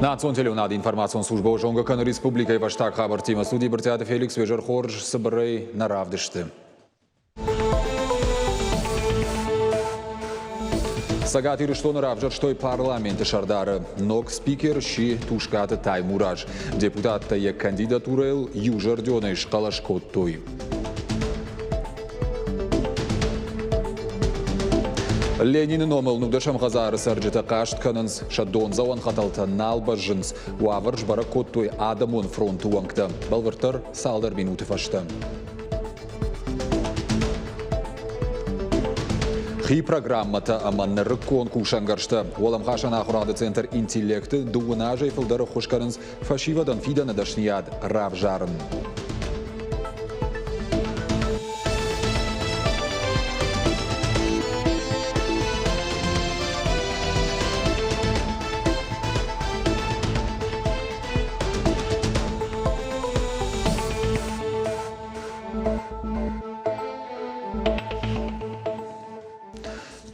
Национ телеуынады информацион службӕ зонгӕ кӕны республикӕйы фӕстаг хабӕрттимӕ. Студийы Брытъиаты Феликс уе хорз цыбырӕй нӕ равдысты. Цӕгат Ирыстоны равзӕрстой парламенты сӕрдары. Ног спикер сси Тускъаты Таймураз. Депутаттӕ йӕ кандидатурӕйыл иузӕрдионӕй схъӕлӕс кодтой. Ленины номыл нудӕсӕм хӕдзары цӕрджытӕ хъаст кӕнынц, сӕ дондзӕуӕн хӕтӕлтӕ нал бӕззынц. Уавӕр сбӕрӕг кодтой адӕмон фронты уӕнгтӕ. Бӕлвырддӕр цалдӕр минуты фӕстӕ. Хи программӕтӕ ӕмӕ нырыккон кусӕнгӕрзтӕ. Уӕлӕмхасӕн ахуырады центр «Интеллект»-ы дыууын азӕй фылдӕр ӕххуыс кӕнынц фӕсивӕдӕн фидӕны дӕсныйад равзарын.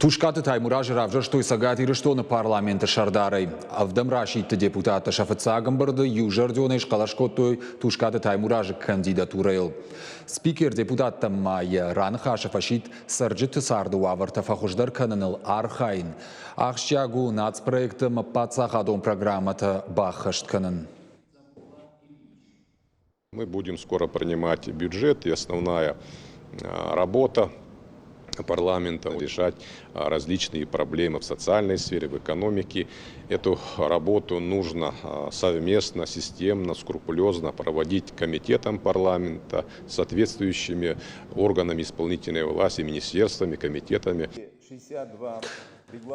Тускъаты Таймуразы равзӕрстой Цӕгат Ирыстоны парламенты сӕрдарӕй. Ӕвдӕм расидты депутаттӕ сӕ фыццаг ӕмбырды иузӕрдионӕй схъӕлӕс кодтой Тускъаты Таймуразы кандидатурӕйыл. Спикер депутаттӕм ма йӕ раныхасы фӕсидт цӕрджыты царды уавӕртӕ фӕхуыздӕр кӕныныл архайын. Ахсджиаг у нацпроекты ӕмӕ паддзахадон программӕтӕ баххӕст кӕнын. Мы будем скоро принимать бюджет, и основная работа парламента решать различные проблемы в социальной сфере, в экономике. Эту работу нужно совместно, системно, скрупулезно проводить комитетом парламента, соответствующими органами исполнительной власти, министерствами, комитетами.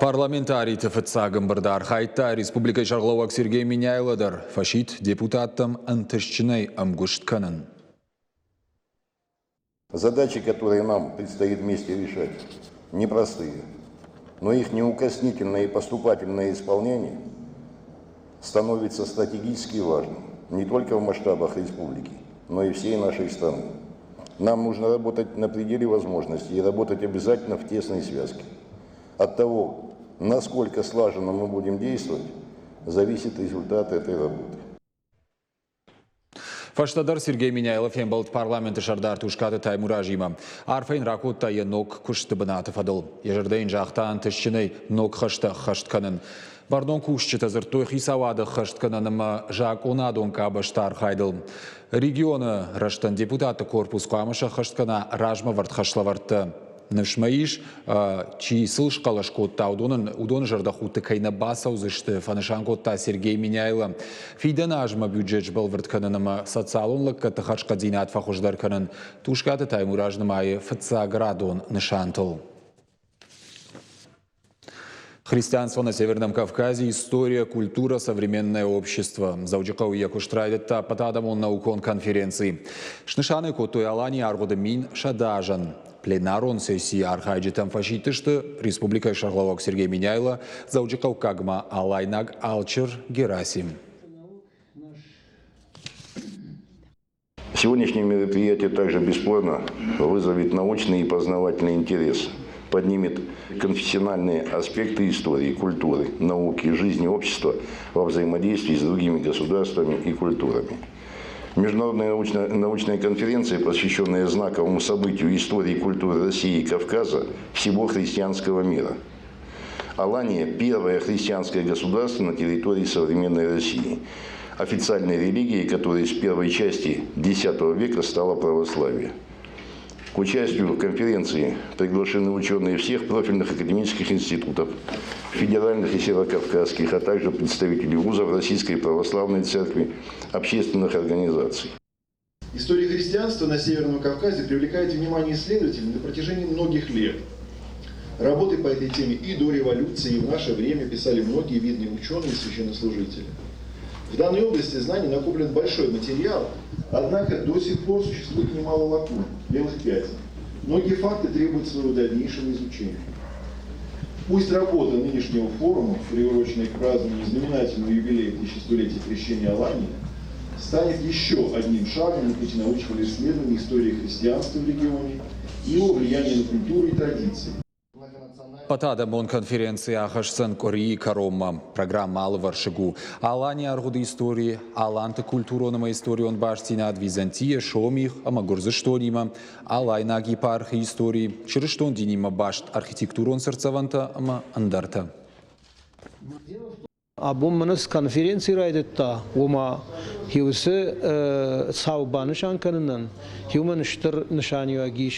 Парламентариты фыццаг ӕмбырды архайдта республикӕйы сӕргълӕууӕг Сергей Меняйло дӕр, фӕсидт депутаттӕм ӕнтыстджынӕй ӕмгуыст кӕнын. Задачи, которые нам предстоит вместе решать, непростые, но их неукоснительное и поступательное исполнение становится стратегически важным не только в масштабах республики, но и всей нашей страны. Нам нужно работать на пределе возможностей и работать обязательно в тесной связке. От того, насколько слаженно мы будем действовать, зависит результат этой работы. Фӕстӕдӕр Сергей Меняйло фембӕлд парламенты сӕрдар Тускъаты Таймуразимӕ. Арфӕ йын ракодта йӕ ног куысты бынаты фӕдыл. Йӕ зӕрдӕ йын загъта ӕнтыстджынӕй ног хӕстӕ ӕххӕст кӕнын. Бӕрнон кусджытӕ дзырдтой хицауады ӕххӕстгӕнӕн ӕмӕ закъонадон къабӕзты архайдыл. Регионы рӕзтӕн депутатты корпус хъуамӕ сӕххӕст кӕна размӕвӕрд хӕслӕвӕрдтӕ. Ныфс мӕ ис, чи сыл схъӕлӕс кодта, уыдоны зӕрдӕхудты кӕй нӕ бацӕудзысты, фӕнысан кодта Сергей Меняйло. Фидӕн азмӕ бюджет сбӕлвырд кӕнын ӕмӕ социалон лӕггӕдты хӕрзхъӕддзинад фӕхуыздӕр кӕнын Тускъаты Таймураз нымайы фыццаградон нысантыл. Христианство на Северном Кавказе. История, культура, современное общество. Дзӕуджыхъӕуы йӕ куыст райдыдта ӕппӕтадӕмон наукон конференци. Снысан ӕй кодтой Аланийы аргъуыды 1100 азӕн. Пленарон сессийы архайджытӕм фӕсидтысты республикӕйы сӕргълӕууӕг Сергей Меняйло, Дзӕуджыхъӕуккагмӕ алайнаг Алчыр Герасим. Сегодняшнее мероприятие также бесспорно вызовет научный и познавательный интерес, поднимет конфессиональные аспекты истории, культуры, науки, жизни общества во взаимодействии с другими государствами и культурами. Международная научная, научная конференция, посвященная знаковому событию истории и культуры России и Кавказа, всего христианского мира. Алания – первое христианское государство на территории современной России, официальной религией которой с первой части X века стало православие. К участию в конференции приглашены ученые всех профильных академических институтов, федеральных и северокавказских, а также представители вузов Российской Православной Церкви, общественных организаций. История христианства на Северном Кавказе привлекает внимание исследователей на протяжении многих лет. Работы по этой теме и до революции, и в наше время писали многие видные ученые и священнослужители. В данной области знаний накоплен большой материал, однако до сих пор существует немало лакун, белых пятен. Многие факты требуют своего дальнейшего изучения. Пусть работа нынешнего форума, приуроченная к празднованию знаменательного юбилея 1100-летия крещения Алании, станет еще одним шагом на пути научного исследования истории христианства в регионе и его влияния на культуру и традиции. Ӕппӕтадӕмон конференци ахӕсдзӕн къуырийы кӕронмӕ. Программӕ алывӕрсыг у. Аланийы аргъуыды истори, аланты культурон ӕмӕ историон бастдзинад Византийӕ, Сомих ӕмӕ Гуырдзыстонимӕ, алайнаг епархийы истори, чырыстон динимӕ баст архитектурон цыртдзӕвӕнтӕ ӕмӕ ӕндӕртӕ. Абон мын цы конференци райдыдта, уымӕ уыцы цау банысан кӕнынӕн уымӕн стыр нысаниуӕг ис.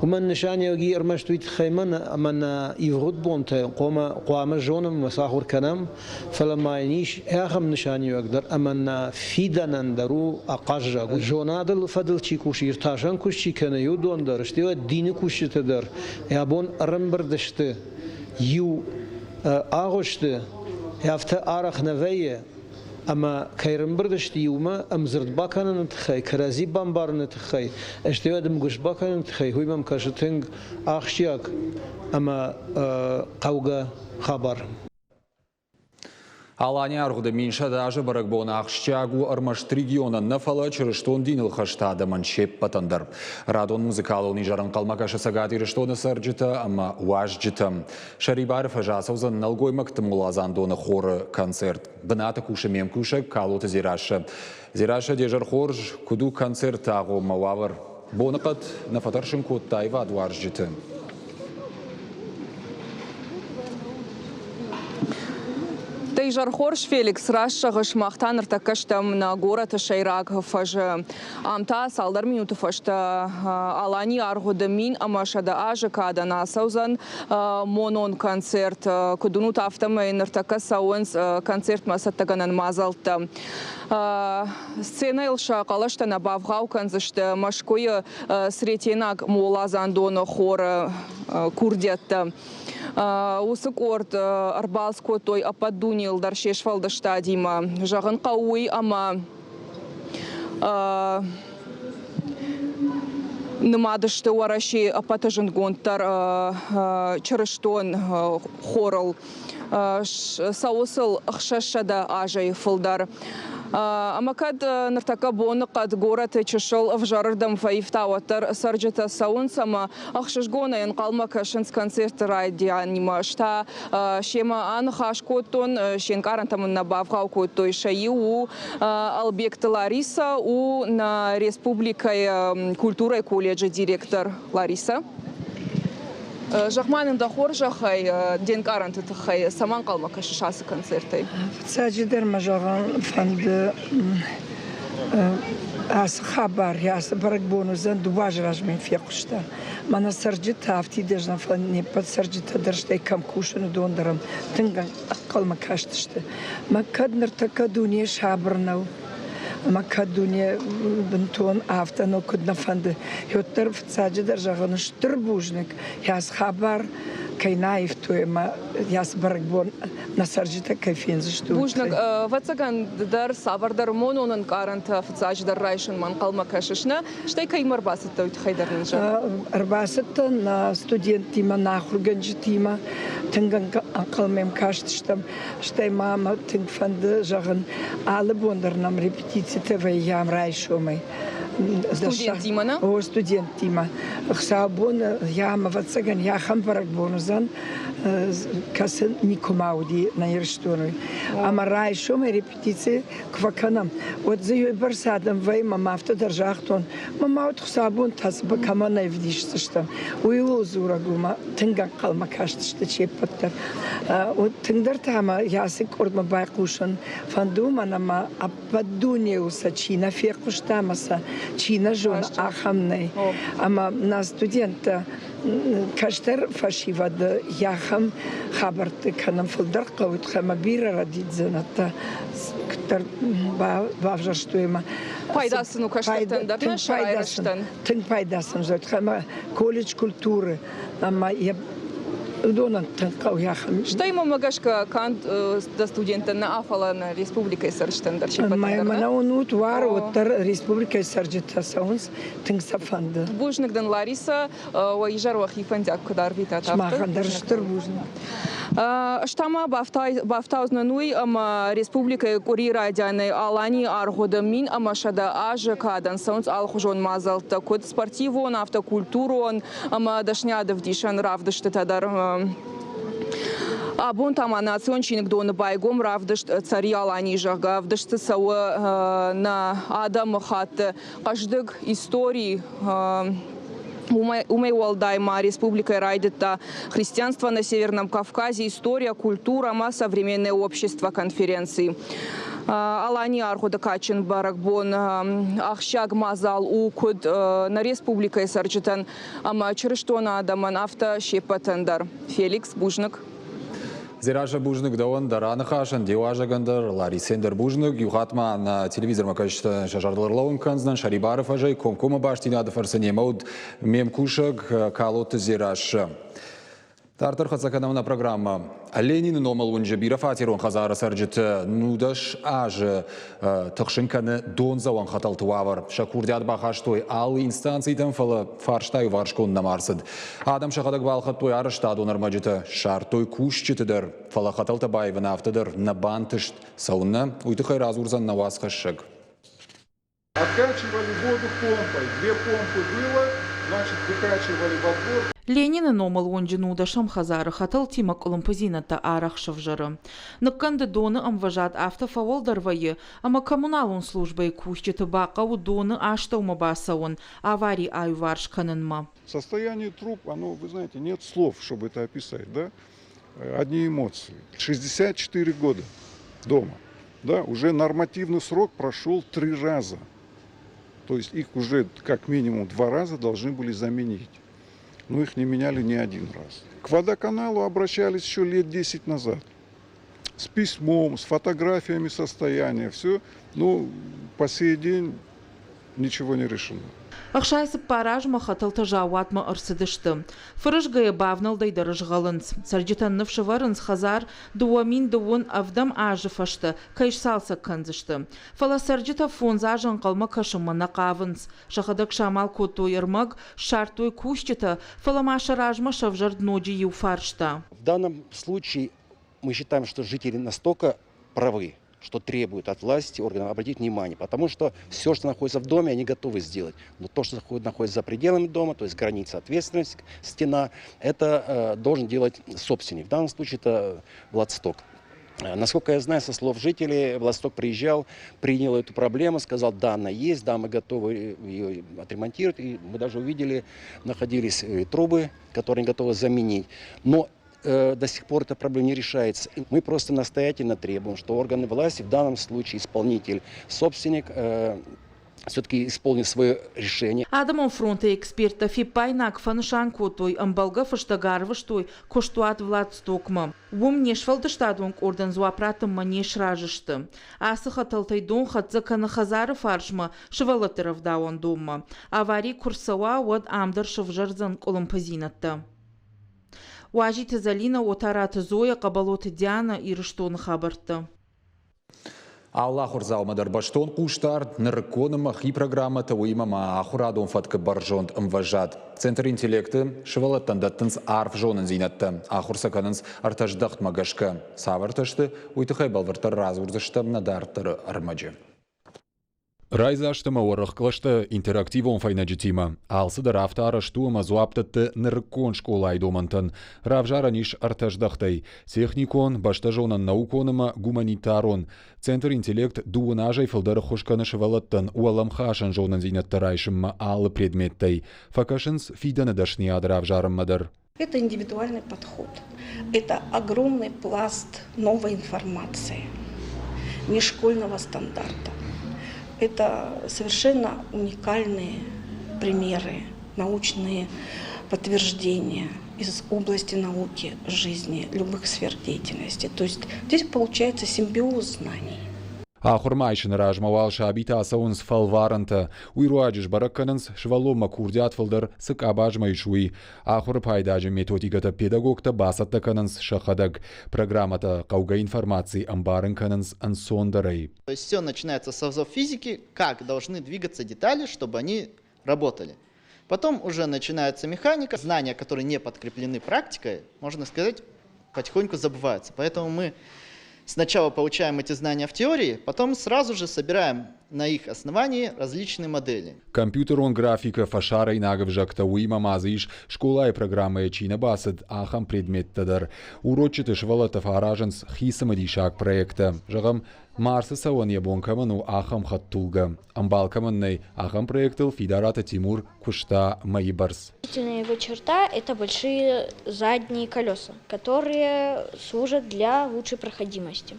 Уымӕн нысаниуӕг и ӕрмӕст уый тыххӕй мӕн ӕмӕ нӕ ивгъуыд бонтӕ хъуамӕ зонӕм ӕмӕ сахуыр кӕнӕм, фӕлӕ ма йын ис ахӕм нысаниуӕг дӕр ӕмӕ нӕ фидӕнӕн дӕр у ахъаззаг. Зонадыл фӕдыл чи кусы, иртасӕн куыст чи кӕны, уыдон дӕр, стӕй дины кусджытӕ дӕр абон ӕрӕмбырд сты иу агъуысты афтӕ арӕх нӕ вӕййы, ӕмӕ кӕй рымбырд сты иумӕ ӕмдзырд бакӕныны тыххӕй, кӕрӕдзи бамбарыны тыххӕй, стӕй уӕд ӕмгуыст бакӕныны тыххӕй, уый мӕм кӕсы тынг ахсджиаг ӕмӕ хъӕугӕ хабар. Алани аргъуыды 1100 азы бӕрӕгбон ахсджиаг у ӕрмӕст регионӕн нӕ, фӕлӕ чырыстон диныл хӕст адӕмӕн се ппӕтӕн дӕр. Радон музыкалон изӕр ӕнхъӕлмӕ кӕсы Цӕгат Ирыстоны цӕрджытӕ ӕмӕ уазджытӕм. Сӕрибары фӕзы ацӕудзӕн нӕлгоймӕгты моладзандоны хоры концерт. Бынаты кусы ме мкусӕг Калоты Дзерассӕ. Дзерассӕ, де зӕр хорз, куыд у концерты агъоммӕ уавӕр? Боныхъӕд нӕ фӕтӕрсын кодта аивадуарзджыты. Дӕ изӕр хорз, Феликс, раст зӕгъыс, мах та ныртӕккӕ стӕм нӕ горӕты сӕйраг фӕзы. Ам та цалдӕр минуты фӕстӕ Аланийы аргъуыды 1100 азы кадӕн ацӕудзӕн монон концерт. Куыд уынут, афтӕмӕй ныртӕккӕ цӕуынц концертмӕ цӕттӕгӕнӕн мадзӕлттӕ. Сценӕйыл сӕ хъӕлӕстӕ нӕ бавгъау кӕндзысты Мӕскуыйы Сретенаг моладзандоны хоры курдиӕттӕ. Уыцы къорд ӕрбалц кодтой ӕппӕт дунейыл дӕр се сфӕлдыстадимӕ. Зӕгъын хъӕуы уый, ӕмӕ нымад сты Уӕрӕсейы ӕппӕты зындгонддӕр чырыстон хорыл. Цӕуы сыл 600 азӕй фылдӕр. Ӕмӕ кӕд ныртӕккӕ боныхъӕд горӕты чысыл ӕвзӕрырдӕм фӕивта, уӕддӕр цӕрджытӕ цӕуынц ӕмӕ ӕхсызгонӕй ӕнхъӕлмӕ кӕсынц концерты райдианимӕ. Ӕз та семӕ аныхас кодтон, се нкъарӕнтӕ мын нӕ бавгъау кодтой. Сӕ иу у Албегты Лариса, у нӕ республикӕйы культурӕйы колледжы директор. Лариса. Зӕгъ-ма нын дӕ хорзӕхӕй, де нкъарӕнты тыххӕй, цӕмӕ ӕнхъӕлмӕ кӕсыс ацы концертӕй? Фыццаджыдӕр мӕ зӕгъын фӕнды ацы хабар, ацы бӕрӕгбон уыдзӕн дыууӕ азы размӕ фехъуыста. Мӕнӕ цӕрджытӕ афтид ӕз нӕ, фӕлӕ не ппӕт цӕрджытӕ дӕр стӕй кӕм кусын, уыдон дӕр ӕм тынг ӕнхъӕлмӕ кастысты. Мӕ кӕд ныртӕккӕ дуне сабыр нӕу, ӕмӕ кӕд дуне бынтон афтӕ нӕу, куыд нӕ фӕнды, уӕддӕр фыццаджыдӕр зӕгъын стыр бузныг, ацы хабар кӕй нӕ аивтой ӕмӕ ацы бӕрӕгбон нӕ цӕрджытӕ кӕй фендзысты. Бузныг. Ӕвӕццӕгӕн дӕр цавӕрдӕр монон ӕнкъарӕнтӕ фыццаджыдӕр райсынмӕ ӕнхъӕлмӕ кӕсыс, нӕ? Стӕй кӕимӕ ӕрбацыдтӕ, уый тыххӕй дӕр нын зӕгъ. Ӕрбацыдтӕн нӕ студенттимӕ, нӕ ахуыргӕнджытимӕ. Тынг ӕнхъӕлмӕ йӕм кастыстӕм. Стӕй ма мӕ тынг фӕнды зӕгъын, алы бон дӕр нӕм репетицитӕ вӕййӕм райсомӕй. Студенттимӕ, нӕ? О, студенттимӕ. Хуыцаубоны йӕм, ӕвӕццӕгӕн, ахӕм бӕрӕгбон уыдзӕн, кӕцы никуыма уыди нӕ Ирыстоны. Ӕмӕ райсомӕй репетици куы фӕкӕнӕм, уӕд дзы уыйбӕрц адӕм вӕййы, мӕ афтӕ дӕр загътон, мӕ ма уӕд хуыцаубон та кӕмӕн ӕвдисдзыстӕм, уый ууыл дзурӕг у, мӕ тынг ӕнхъӕлмӕ кастысты се ппӕт дӕр. Тынгдӕр та мӕ ацы къордмӕ байхъусын фӕнды, уымӕн ӕмӕ ӕппӕт дунейыл сӕ чи нӕ фехъуыста ӕмӕ сӕ чи нӕ зоны, ахӕм нӕй. Ӕмӕ нӕ студенттӕ кӕстӕр фӕсивӕды ахӕм хабӕртты кӕнын фылдӕр хъӕуы ӕмӕ бирӕ рӕдидзинӕдтӕ куыддӕр бавзӕрстой ӕмӕ Пайда сын у кӕстӕртӕн дӕр, нӕ сӕ райрӕзтӕн. Тынг пайда сын зӕгъ ӕмӕ колледж культуры ӕмӕ йӕ Уыдонӕн тынг хъӕуы ахӕм. Стӕй мӕмӕ гӕсгӕ канд дӕ студенттӕн нӕ, фӕлӕ нӕ республикӕйы цӕрджытӕн дӕр се ппӕтӕн дӕр. Мӕнӕ уынут, уар уӕддӕр республикӕйы цӕрджытӕ цӕуынц, тынг сӕ фӕнды. Бузныг дын, Лариса, уӕ изӕр уӕхи фӕндиаг куыд арвитат, афтӕ. Сымахӕн дӕр стыр бузныг. Ӕз та ма бафтаудзынӕн уый, ӕмӕ республикӕйы къуыри райдианӕй Аланийы аргъуыды 1100 азы кадӕн цӕуынц алыхуызон мадзӕлттӕ, куыд спортивон, афтӕ культурон ӕмӕ дӕсныйадӕвдисӕн равдыстытӕ дӕр. Абон та ма национ чиныгдоны байгом равдыст «Цари Алании», зӕгъгӕ, ӕвдыст дзы цӕуы нӕ адӕмыхатты хъӕздыг истори. Уымӕй уӕлдай ма республикӕйы райдыдта «Христианство на Северном Кавказе. История, культура ӕмӕ современное общество» конференци. Аланийы аргъуыды кадджын бӕрӕгбон ахсджиаг мадзал у куыд нӕ республикӕйы цӕрджытӕн ӕмӕ чырыстон адӕмӕн, афтӕ се ппӕтӕн дӕр. Феликс, бузныг. Дзерассӕ, бузныг дӕуӕн дӕ раныхасӕн, де уазӕгӕн дӕр, Ларисӕн дӕр бузныг. Иу хатт ма нӕ телевизормӕ кӕсджытӕ сӕ зӕрдыл ӕрлӕууын кӕндзынӕн, сӕрибары фӕзӕй комкоммӕ бастдзинады фӕрцы немӕ уыд ме мкусӕг Калоты Дзерассӕ. Дарддӕр хӕццӕ кӕнӕм нӕ программӕ. Ленины номыл уынджы бирӕфатерон хӕдзары цӕрджыты 19 азы тыхсын кӕны дондзӕуӕн хӕтӕлты уавӕр. Сӕ курдиат бахастой алы инстанцитӕм, фӕлӕ фарста иуварсгонд нӕма ӕрцыд. Адӕм сӕхӕдӕг балхӕдтой арӕзтадон ӕрмӕджытӕ, ссардтой кусджыты дӕр, фӕлӕ хӕтӕлтӕ баивын афтӕ дӕр нӕ бантыст. Цӕуыннӕ, уый тыххӕй радзурдзӕн нӕ уацхӕссӕг. Откачивали воду помпой. Две помпы было, значит, выкачивали во двор. Ленины номыл уынджы нудӕсӕм хӕдзары хӕтӕлтимӕ къуылымпыдзинӕдтӕ арӕх сӕвзӕры. Ныккӕнды доны ӕмвӕзад афтӕ фӕуӕлдӕр вӕййы, ӕмӕ коммуналон службӕйы кусджыты бахъӕуы доны астӕумӕ бацӕуын, авари аиуварс кӕнынмӕ. Состояние труб, оно, вы знаете, нет слов, чтобы это описать, да? Одни эмоции. 64 года дома. Да, уже нормативный срок прошел три раза. То есть их уже как минимум два раза должны были заменить. Но их не меняли ни один раз. К водоканалу обращались еще лет 10 назад. С письмом, с фотографиями состояния, все. Но по сей день ничего не решено. 64 азмӕ хӕтӕлтӕ заууатмӕ ӕрцыдысты. Фырызгӕйӕ бавнӕлдӕй дӕр згъӕлынц. Цӕрджытӕн ныфс ӕвӕрынц, хӕдзар 2027 азы фӕстӕ кӕй сцалцӕг кӕндзысты. Фӕлӕ цӕрджытӕ фондз азы ӕнхъӕлмӕ кӕсынмӕ нӕ хъавынц. Сӕхӕдӕг самал кодтой ӕрмӕг, ссардтой кусджытӕ, фӕлӕ ма сӕ размӕ сӕвзӕрд ноджы иу фарста. В данном случае мы считаем, что жители настолько правы, что требуют от власти органов обратить внимание, потому что все, что находится в доме, они готовы сделать. Но то, что находится за пределами дома, то есть граница ответственности, стена, это должен делать собственник. В данном случае это Владсток. Насколько я знаю, со слов жителей, Владсток приезжал, принял эту проблему, сказал, да, она есть, да, мы готовы ее отремонтировать. И мы даже увидели, находились трубы, которые они готовы заменить. Но до сих пор эта проблема не решается. Мы просто настоятельно требуем, что органы власти, в данном случае исполнитель, собственник, все-таки исполнит свое решение. Адӕмон фронты эксперттӕ фиппаинаг фӕнысан кодтой, ӕмбӕлгӕ фыстӕг арвыстой куыстуат Владстокмӕ. Уым не сфӕлдыстадон къордӕн дзуапп раттынмӕ не сразы сты. Ацы хӕтӕлтӕй дон хӕццӕ кӕны хӕдзары фарсмӕ сывӕллӕтты рӕвдауӕндонмӕ. Авари куы рцӕуа, уӕд ам дӕр сӕвзӕрдзӕн къуылымпыдзинӕдтӕ. Уазиты Зӕлинӕ, Отараты Зоя, Хъӕбӕлоты Диана, Ирыстоны хабӕрттӕ. Алы ахуырдзаумӕ дӕр бӕстон хъусдард, нырыккон ӕмӕ хи программӕтӕ, уыимӕ ма ахуырадон фӕткы бӕрзонд ӕмвӕзад. Центр интеллекты сывӕллӕттӕн дӕттынц арф зонындзинӕдтӕ, ахуыр сӕ кӕнынц ӕртӕ здӕхтмӕ гӕсгӕ. Цавӕртӕ сты, уый тыххӕй бӕлвырддӕр радзурдзыстӕм нӕ дарддӕры ӕрмӕджы. Райдзаст ӕмӕ уӕрӕх кълӕстӕ интерактивон фӕйнӕджытимӕ. Алцыдӕр афтӕ арӕзт у ӕмӕ дзуапп дӕтты нырыккон скъолайы домӕнтӕн. Равзарӕн ис ӕртӕ здӕхтӕй – техникон, бӕстӕзонӕн наукон ӕмӕ гуманитарон. Центр «Интеллект» дыууын азӕй фылдӕр ӕххуыс кӕны сывӕллӕттӕн уӕлӕмхасӕн зонындзинӕдтӕ райсынмӕ алы предметтӕй. Фӕкӕсынц фидӕны дӕсныйад равзарынмӕ дӕр. Это индивидуальный подход. Это огромный пласт новой информации, не школьного стандарта. Это совершенно уникальные примеры, научные подтверждения из области науки, жизни, любых сфер деятельности. То есть здесь получается симбиоз знаний. Ахуырмӕ айсыны размӕ уал сабитӕ ацӕуынц фӕлварӕнтӕ. Уый руаджы сбӕрӕг кӕнынц, сывӕллонмӕ курдиат фылдӕр цы къабазмӕ ис, уый. Ахуыры пайдаджын методикӕтӕ педагогтӕ бацӕттӕ кӕнынц сӕхӕдӕг. Программӕтӕ хъӕугӕ информаци ӕмбарын кӕнынц ӕнцондӕрӕй. То есть все начинается с азов физики, как должны двигаться детали, чтобы они работали. Потом уже начинается механика, знания, которые не подкреплены практикой, можно сказать, потихоньку забываются. Поэтому мы сначала получаем эти знания в теории, потом сразу же собираем на их основании различные модели. Компьютерон графикӕ фӕсарӕйнаг ӕвзӕгтӕ, уыимӕ ма дзы ис, скъолайы программӕйы чи нӕ бацыд, ахӕм предметтӕ дӕр. Урочыты сывӕллӕттӕ фӕаразынц хи цымыдисаг проекттӕ. Зӕгъӕм, Марсы цӕуӕн йӕ бон кӕмӕн у, ахӕм хӕдтулгӕ. Ӕмбал кӕмӕн нӕй, ахӕм проектыл Фидараты Тимур куыста мӕйы бӕрц. Его черта – это большие задние колеса, которые служат для лучшей проходимости.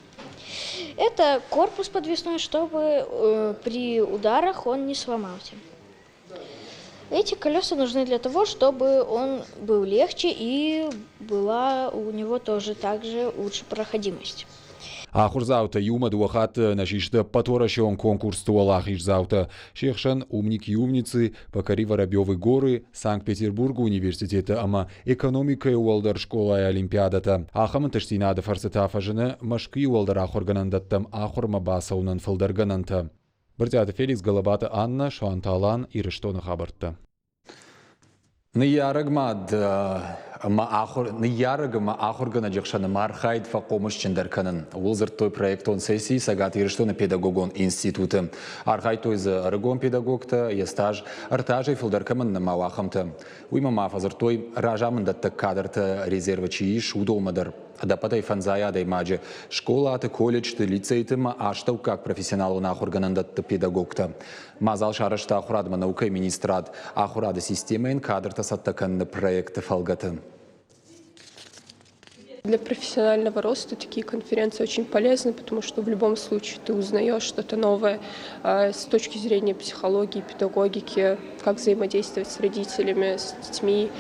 Это корпус подвесной, чтобы при ударах он не сломался. Эти колеса нужны для того, чтобы он был легче и была у него тоже также лучше проходимость. Ахуырдзаутӕ иумӕ дыууӕ хатты нӕ систы ӕппӕтуӕрӕсеон конкурсты уӕлахиздзаутӕ. Се хсӕн «Умники и умницы», «Покори Воробьевы горы», Санкт-Петербургы университеты ӕмӕ экономикӕйы уӕлдӕр скъолайы олимпиадӕтӕ. Ахӕм ӕнтыстдзинады фӕрцы та фӕзыны Мӕскуыйы уӕлдӕр ахуыргӕнӕндӕттӕм ахуырмӕ бацӕуынӕн фылдӕр гӕнӕнтӕ. Брытъиаты Феликс, Гӕлӕбаты Аннӕ, Суанты Алан, Ирыстоны хабӕрттӕ. Ныййарӕг мад ӕмӕ ахуыр ныййарӕг ӕмӕ ахуыргӕнӕджы хсӕн ӕмархайд фӕхъомысджындӕр кӕнын. Ууыл дзырдтой проектон сессийы Цӕгат Ирыстоны педагогон институты. Архайдтой дзы ӕрыгон педагогтӕ, йӕ стаж ӕртӕ азӕй фылдӕр кӕмӕн нӕма у, ахӕмтӕ. Уыимӕ ма фӕдзырдтой, разамындӕттӕг кадрты резервы чи ис, уыдонмӕ дӕр. Ӕдӕппӕтӕй фӕндзай адӕймаджы скъолаты, колледжты, лицейты ӕмӕ астӕуккаг профессионалон ахуыргӕнӕндӕтты педагогтӕ. Мадзал сарӕзта ахуырадмӕ наукӕйы министрад ахуырады системӕйӕн кадртӕ цӕттӕ кӕныны проекты фӕлгӕты. Для профессионального роста такие конференции очень полезны, потому что в любом случае ты узнаешь что-то новое с точки зрения психологии, педагогики, как взаимодействовать с родителями, с детьми,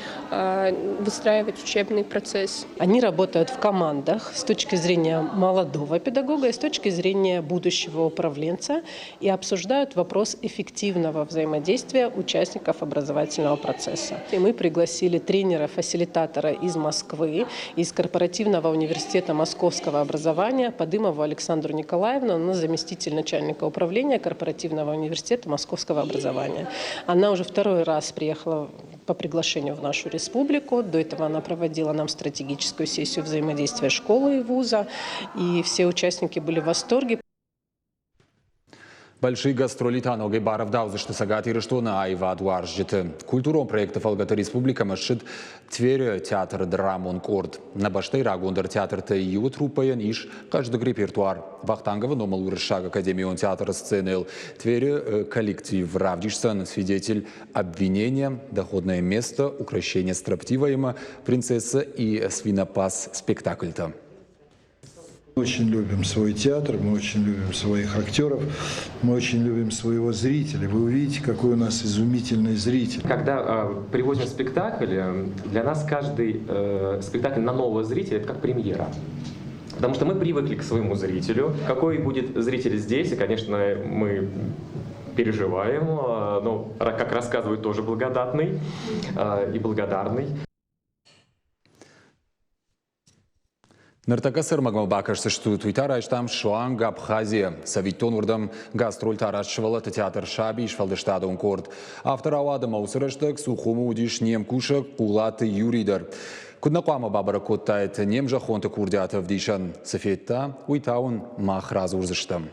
выстраивать учебный процесс. Они работают в командах с точки зрения молодого педагога и с точки зрения будущего управленца и обсуждают вопрос эффективного взаимодействия участников образовательного процесса. И мы пригласили тренера-фасилитатора из Москвы, из корпоративного университета московского образования Подымову Александру Николаевну, она заместитель начальника управления корпоративного университета московского образования. Она уже второй раз приехала по приглашению в нашу республику. До этого она проводила нам стратегическую сессию взаимодействия школы и вуза, и все участники были в восторге. Большие гастроли та ногӕй барӕвдаудзысты Цӕгат Ирыстоны аивадуарзджыты. Культурон проекты фӕлгӕты республикӕмӕ ссыд Тверы театры драмон къорд. Нӕ бӕстӕйы рагондӕр театртӕй иуы труппӕйӕн ис хъӕздыг репертуар. Вахтанговы номыл Уырыссаг академион театры сценӕйыл Тверы коллектив равдисдзӕн свидетель обвинения, доходное место, укрощение строптивой принцесса и свинопас спектакльтӕ. Очень любим свой театр, мы очень любим своих актеров, мы очень любим своего зрителя. Вы увидите, какой у нас изумительный зритель. Когда привозим спектакль, для нас каждый спектакль на нового зрителя – это как премьера. Потому что мы привыкли к своему зрителю. Какой будет зритель здесь, и, конечно, мы переживаем, но, как рассказывают, тоже благодатный и благодарный. Ныртӕккӕ цы ӕрмӕгмӕ бакӕсдзыстут, уый та райстам суанг Абхазийӕ. Цӕвиттон, уырдӕм гастрольтӕ арӕзт сывӕллӕтты театр «Саби» сфӕлдыстадон къорд. Афтӕ рауад ӕмӕ уыцы рӕстӕг Сухумы уыдис не мкусӕг Хъулаты Юрий дӕр. Куыд нӕ хъуамӕ бабӕрӕг кодтаид не мзӕххонты курдиаты ӕвдисӕн, цы федта, уый та уын мах радзурдзыстӕм.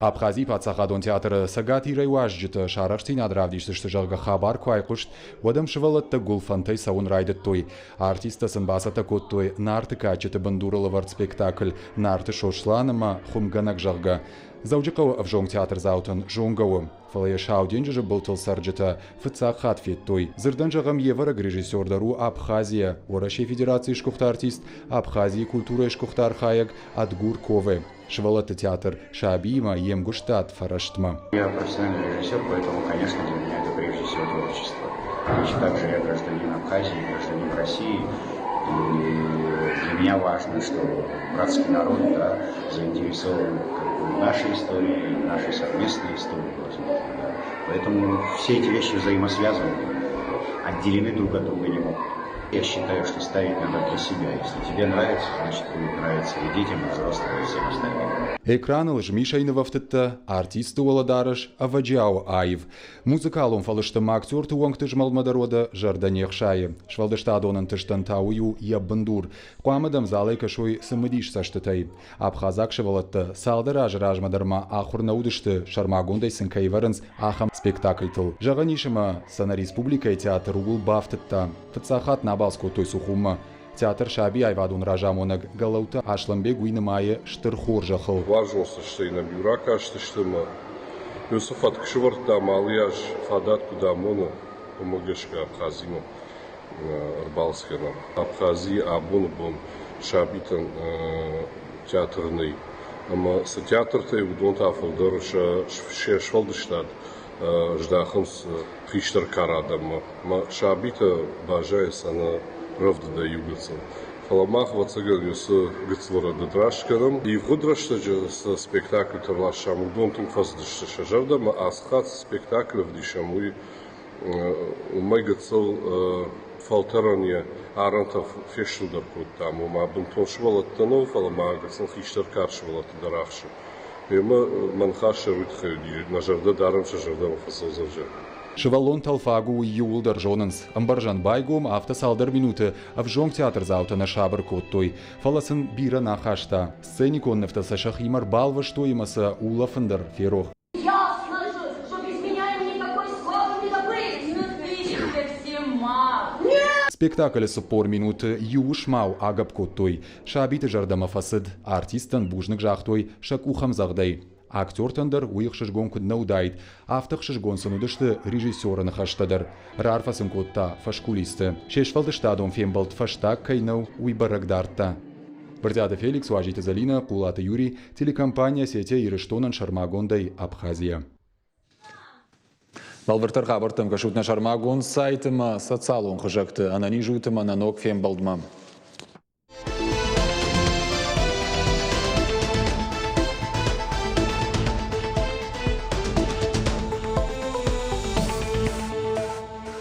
Абхазийы паддзахадон театры Цӕгат Ирӕй уазджытӕ сӕ арӕхстдзинад равдисдзысты, зӕгъгӕ, хабар куы айхъуыст, уӕд ӕм сывӕллӕттӕ гуылфӕнтӕй цӕуын райдыдтой. Артисттӕ сын бацӕттӕ кодтой Нарты кадджыты бындурыл ӕвӕрд спектакль «Нарты Сослан ӕмӕ Хуымгӕнӕг», зӕгъгӕ. Дзӕуджыхъӕуы ӕвзонг театрдзаутӕн зонгӕ у, фӕлӕ йӕ Сау денджызы былтыл цӕрджытӕ фыццаг хатт федтой. Дзырдӕн зӕгъӕм, йе вӕрӕг режиссер дӕр у Абхазийӕ, Уӕрӕсейы Федерацийы сгуыхт артист, Абхазийы культурӕйы сгуыхт архайӕг Адгур Кове. Сывӕллӕтты театр Сабиимӕ йе мгуыстад фӕрӕстмӕ. Я профессиональный режиссер, поэтому, конечно, для меня это прежде всего творчество. Точно так же я гражданин Абхазии, гражданин России. И для меня важно, что братский народ, да, заинтересован как бы в нашей истории, в нашей совместной истории, возможно. Да. Поэтому все эти вещи взаимосвязаны, отделены друг от друга не могут. Я считаю, что ставить надо для себя. Если тебе нравится, значит будет нравиться и детям, и взрослым, и всем остальным. Экраныл змисӕй нывӕфтыдтӕ, артистты уӕлӕдарӕс ӕвӕджиауы аив. Музыкалон фӕлысты ма актерты уӕнгты змӕлдмӕ дӕр уӕдӕ зӕрдӕ не хсайы. Сфӕлдыстадон ӕнтыстӕн та уый у йӕ бындур. Хъуамӕ дӕм залӕй кӕсой цымыдис цӕстытӕй. Абхазаг сывӕллӕттӕ цалдӕр азы размӕ дӕр ма ахуыр нӕ уыдысты, сӕрмагондӕй сын кӕй ӕвӕрынц, ахӕм спектакльтыл. Зӕгъӕн ис, ӕмӕ сӕ нӕ республикӕйы театр ууыл бафтыдта. Фыццаг хатт нӕ абалц кодтой Сухуммӕ. Театр саби аивадон разамонӕг Гӕлӕуты Аслӕнбег уый нымайы стыр хорзӕхыл. Уарзон цӕстӕй нӕм иу ракастысты ӕмӕ уыцы фӕтк сӕвӕрдтам алы аз фадат куыд амоны, уымӕ гӕсгӕ Абхазимӕ ӕрбалц кӕнӕм. Абхазийы абоны бон сабитӕн театр нӕй. Ӕмӕ цы театртӕй, уыдон та фылдӕр се сфӕлдыстад здахынц хистӕр кары адӕммӕ. Ӕмӕ сабитӕ баззайынц ӕнӕ рӕвдыдӕй иу гыццыл. Фӕлӕ мах, ӕвӕццӕгӕн, уыцы гыццыл рӕдыд раст кӕнӕм. Ивгъуыд рӕстӕджы цы спектакльтӕ рластам, уыдон тынг фӕцыдысты сӕ зӕрдӕмӕ. Ацы хатт цы спектакль ӕвдисӕм, уый уымӕй гыццыл фӕлтӕрӕн йӕ арӕнтӕ фестылдӕр кодтам. Ома бынтон сывӕллӕттӕ нӕу, фӕлӕ ма гыццыл хистӕр кар сывӕллӕтты дӕр ахсы. Ӕмӕ мӕ ныхас сӕр уый тыххӕй уыди, нӕ зӕрдӕ дарӕм сӕ зӕрдӕмӕ фӕцӕудзӕн, зӕгъгӕ. Сывӕллон тӕлфаг у, уый иууылдӕр зонынц. Ӕмбӕрзӕн байгом, афтӕ цалдӕр минуты ӕвзонг театрдзаутӕ нӕ сабыр кодтой. Фӕлӕ сын бирӕ нӕ хаста. Сценикон нывтӕ сӕ сӕхимӕ рбалвӕстой ӕмӕ сӕ улӕфын дӕр ферох. Ясно же, что без меня им никакой славы не добыть. Ну ты совсем мал. Спектаклы 40 минуты иу уысмау агӕпп кодтой. Сабиты зӕрдӕмӕ фӕцыд, артисттӕн бузныг загътой сӕ къухӕмдзӕгъдӕй. Актертӕн дӕр уый ӕхсызгон куыд нӕ уыдаид, афтӕ ӕхсызгон сын уыдысты режиссеры ныхӕстӕ дӕр. Раарфӕ сын кодта фӕскулисты. Се сфӕлдыстадон фембӕлд фӕстаг кӕй нӕу, уый бӕрӕг дардта. Брытъиаты Феликс, Уазиты Зӕлинӕ, Хъулаты Юрий, телекомпания Осетия Ирыстонӕн сӕрмагондӕй Абхазийӕ. Бӕлвырддӕр хабӕрттӕм кӕсут нӕ сӕрмагонд сайты ӕмӕ социалон хызӕгты. Ӕнӕниз ут ӕмӕ нӕ ног фембӕлдмӕ.